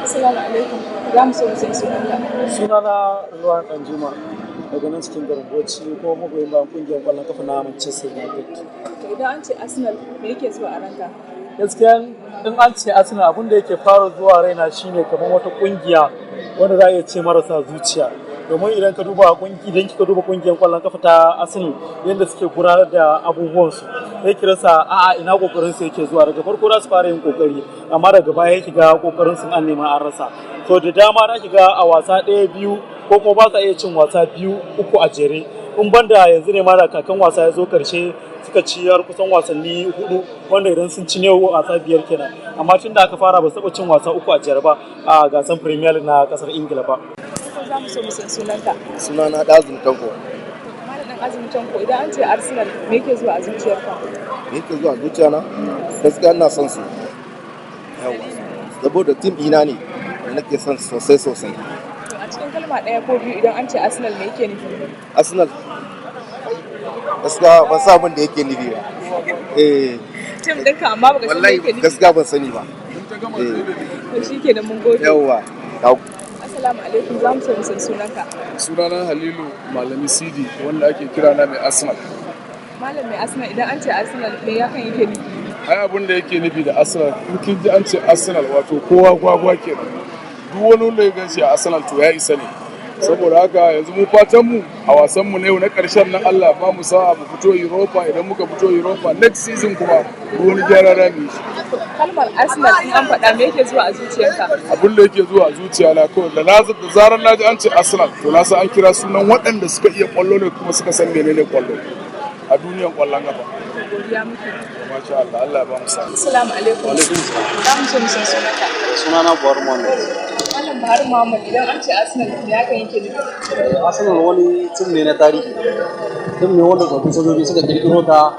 Assalamu alaikum. Za mu so mu san sunanka. Sunana Ruwan Danjuma daga nan cikin garin Bauchi, ko magoyin bayan kungiyar kwallon kafa na Manchester United. To, idan an ce Arsenal, me yake zuwa a ranka? Gaskiya in an ce Arsenal, abin da yake fara zuwa raina shine kamar wata kungiya wanda za a iya ce marasa zuciya. Domin idan kika duba kungiyar kwallon kafa ta Arsenal, yadda suke gudanar da abubuwansu, sai ki rasa a'a ina kokarin su yake zuwa. Daga farko za su fara yin kokari, amma daga baya ki ga kokarin sun an nema an rasa. To, da dama za ki ga a wasa ɗaya, biyu, ko kuma ba sa iya cin wasa biyu, uku a jere. In banda yanzu ne ma da kakan wasa ya zo karshe, suka ci har kusan wasanni hudu, wanda idan sun ci ne wasa biyar kenan. Amma tun da aka fara, ba su taɓa cin wasa uku a jere ba a gasar Premier League na kasar Ingila ba. Ko za mu so mu san sunanka. Sunana Ɗazun Tanko. Malam Dan Azumi Tanko, idan an ce Arsenal, me yake zuwa a zuciyarka? Me yake zuwa zuciya na? Gaskiya ina son su. Yawa. Saboda team ɗina ne da nake son su sosai sosai. To, a cikin kalma ɗaya ko biyu, idan an ce Arsenal, me yake nufi? Arsenal. Gaskiya ban san abin da yake nufi ba. Eh. Team ɗinka, amma baka san me Wallahi yake nufi. gaskiya ban sani ba. Eh. To, shikenan, mun gode. Yawa. Assalamu alaikum, za mu so mu san sunanka. Sunana Halilu Malami Sidi, wanda ake kira na Mai Arsenal. Malam Mai Arsenal, idan an ce Arsenal, me yakan yake nufi? Ai abin da yake nufi da Arsenal, in kin ji an ce Arsenal, wato kowa gwagwa kenan. Duk wani wanda ya ganshi a Arsenal, to ya isa ne. Saboda haka yanzu mu fatan mu a wasan mu na yau na karshen nan, Allah ba mu sa'a mu fito Europa. Idan muka fito Europa, next season kuma duk wani gyara da mu yi shi. Kalmar Arsenal in an faɗa, me yake zuwa a zuciyarka? Abin da yake zuwa a zuciya na kawai, da zarar na ji an ce Arsenal, to na san an kira sunan waɗanda suka iya kwallo ne, kuma suka san menene kwallo a duniyan kwallon kafa. Godiya muke. Masha Allah, Allah ya ba mu sa'a. Assalamu alaikum. Alaikum salam. Za mu so mu san sunanka. Sunana Buhari Muhammad. Malam Buhari Muhammad, idan an ce Arsenal, me hakan yake nufi? Arsenal wani team ne na tarihi. Team ne wanda tsoffin sojoji suka kirkiro ta,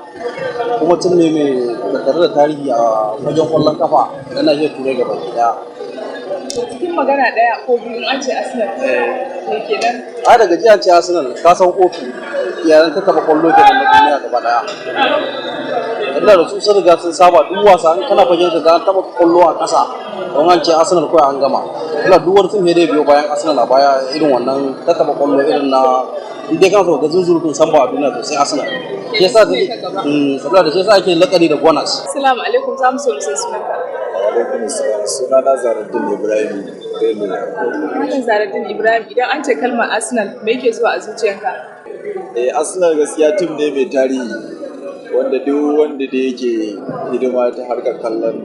kuma team ne mai tattare da tarihi a wajen kwallon kafa na nahiyar Turai gaba ɗaya. To, cikin magana ɗaya ko biyu, in an ce Arsenal, me kenan? Ai daga ji an ce Arsenal, ka san kofi iyalan ta taba kwallo kenan na duniya gaba ɗaya. Illa da su sun riga sun saba, duk wasa in kana fagen ka ga an taba kwallo a ƙasa, don an ce Arsenal kawai an gama. Illa duk wani team dai biyo bayan Arsenal a baya, irin wannan ta taba kwallo irin na in dai kana so ga zunzurutun samba a duniya, to sai Arsenal. Shi yasa saboda da shi yasa ake lakari da Gunners. Assalamu alaikum, za mu so mu san sunanka. Alaikum salam. Sunana Zaraddin Ibrahim Bello. Malam Zaraddin Ibrahim, idan an ce kalmar Arsenal, me yake zuwa a zuciyarka? Eh, Arsenal gaskiya team ne mai tarihi, wanda duk wanda da yake hidima ta harkar kallon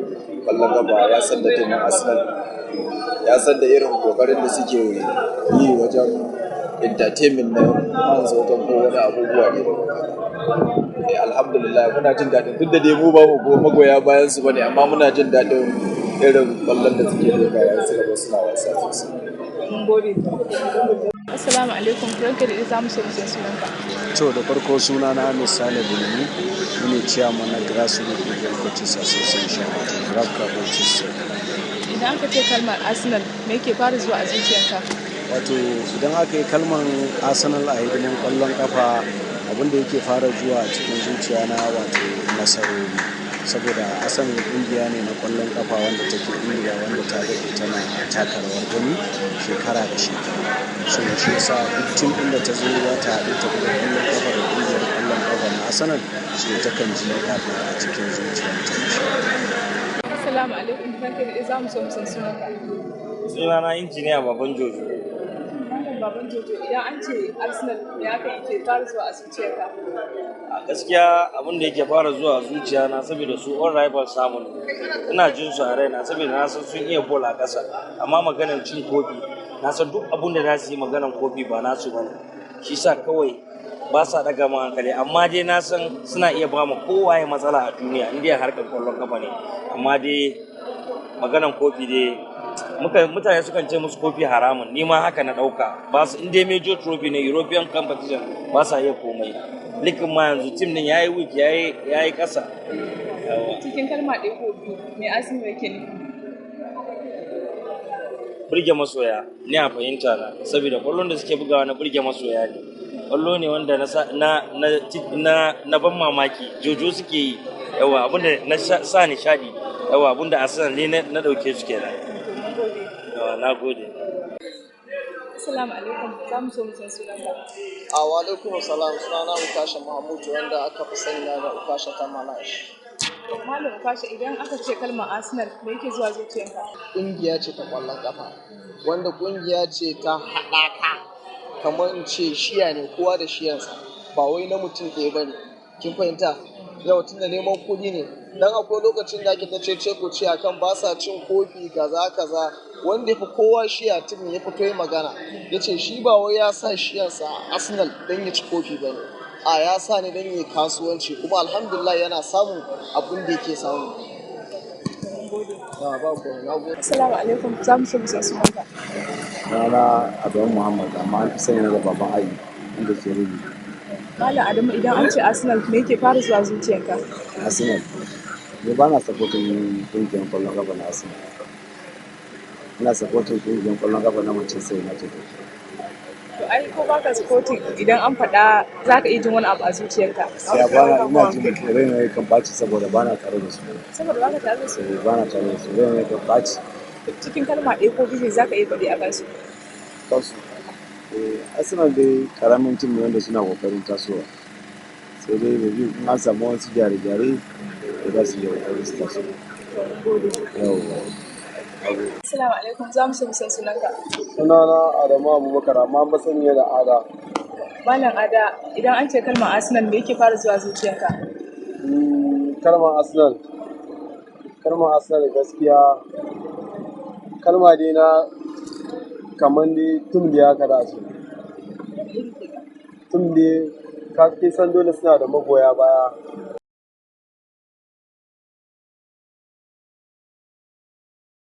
kwallon gaba ya san da team Arsenal. Ya san da irin kokarin da suke yi wajen entertainment na fans, wajen ko wani abubuwa ne. Eh, alhamdulillah, muna jin daɗin, duk da dai mu ba mu magoya bayan su bane, amma muna jin daɗin irin kwallon da suke bugawa, suka zo suna wasa sosai. Mun gode. Assalamu alaikum, ranka da za mu so mu san sunanka. To, da farko suna na Ahmed Sale Bulmi, ni ne chairman na Grassroots Football Coaches Association, wato GRAFCA Bauchi State. Idan aka ce kalmar Arsenal, me yake fara zuwa a zuciyarka? Wato idan aka yi kalmar Arsenal a hidimin kwallon kafa, abinda yake fara zuwa a cikin zuciya na, wato nasarori. Saboda Arsenal kungiya ne na kwallon kafa wanda take Ingila, wanda ta daɗe tana taka rawar gani shekara da shekaru. So shi yasa duk team ɗin da ta zo za ta haɗu ta buga kwallon kafa da kungiyar kwallon kafa na Arsenal, so takan ji ɗaɗa a cikin zuciyarta. Assalamu alaikum, ranka da za mu so mu san sunanka. Sunana Injiniya Baban Jojo. Malam Baban Jojo, idan an ce Arsenal, me haka yake fara zuwa a zuciyarka? A gaskiya abin da yake fara zuwa zuciya na, saboda su all rivals samu ne, ina jin su a raina, saboda na san sun iya ball a ƙasa. Amma maganar cin kofi, na san duk abin da za su yi maganar kofi ba nasu bane. Shi sa kawai ba sa daga mu hankali, amma dai na san suna iya ba mu kowaye matsala a duniya in dai harkar kwallon kafa ne. Amma dai maganar kofi dai, muka mutane sukan ce musu kofi haramun, ni ma haka na ɗauka. Ba su in dai major trophy ne, European competition, ba sa iya komai. League ma yanzu team din yayi weak, yayi ƙasa. Yawa. Cikin kalma ɗaya ko biyu, me Arsenal yake nufi? Burge masoya ni a fahimta na, saboda kwallon da suke bugawa na burge masoya ne. Kwallo ne wanda na ban mamaki jojo suke yi. Yawa, abinda na sa nishadi, yawa, abinda Arsenal ne na dauke su kenan. Yawa. Allah, na gode. Assalamu alaikum, za mu so mu san sunanka. A wa alaikum salam, sunana Ukasha Mahmud, wanda aka fi sani da Ukasha ta Malash. Malam Ukasha, idan aka ce kalmar Arsenal, me yake zuwa zuciyanka? Kungiya ce ta kwallon kafa, wanda kungiya ce ta haɗaka, kamar in ce shiya ne, kowa da shiyansa, ba wai na mutum ɗaya ba ne. Kin fahimta? Yau tun da neman kuɗi ne, dan akwai lokacin da ake ta cece ku ce akan ba sa cin kofi kaza kaza, wanda ya fi kowa shiya tun ya fito yi magana ya ce shi ba wai ya sa shiyansa a Arsenal don ya ci kofi ba ne, a ya sa ne don ya kasuwanci, kuma alhamdulillah yana samun abin da yake samu. Na ba ku, na gode. Assalamu alaikum, za mu so mu san sunanka. Sunana Adamu Muhammad, amma an fi sani da Baban Ayi inda ke rubi. Malam Adamu, idan an ce Arsenal, me yake fara zuwa zuciyanka? Arsenal. Ni ba na supporting kungiyar kwallon kafa na Arsenal. Ina supporting kungiyar kwallon kafa na Manchester United. To ai ko baka supporting, idan an faɗa za ka iya jin wani abu a zuciyarka. Sai ba na ina jin raina yakan ɓaci saboda ba na tare da su. Saboda baka tare da su. Eh, ba na tare da su, raina yakan ɓaci. Cikin kalma ɗaya ko biyu za ka iya faɗi a kansu. Kansu. Eh, Arsenal dai karamin team ne wanda suna kokarin tasowa. Sai dai da biyu in an samu wasu gyare-gyare da za su iya kokarin su taso. Yawwa. Assalamu alaikum, za mu so mu san sunanka. Sunana Adamu Abubakar, amma an sani da Ada. Malam Ada, idan an ce kalmar Arsenal, me yake fara zuwa zuciyanka? Kalmar Arsenal, kalmar Arsenal gaskiya kalma dai na kamar dai tun da ya kada ce tun da ka ke san dole suna da magoya baya.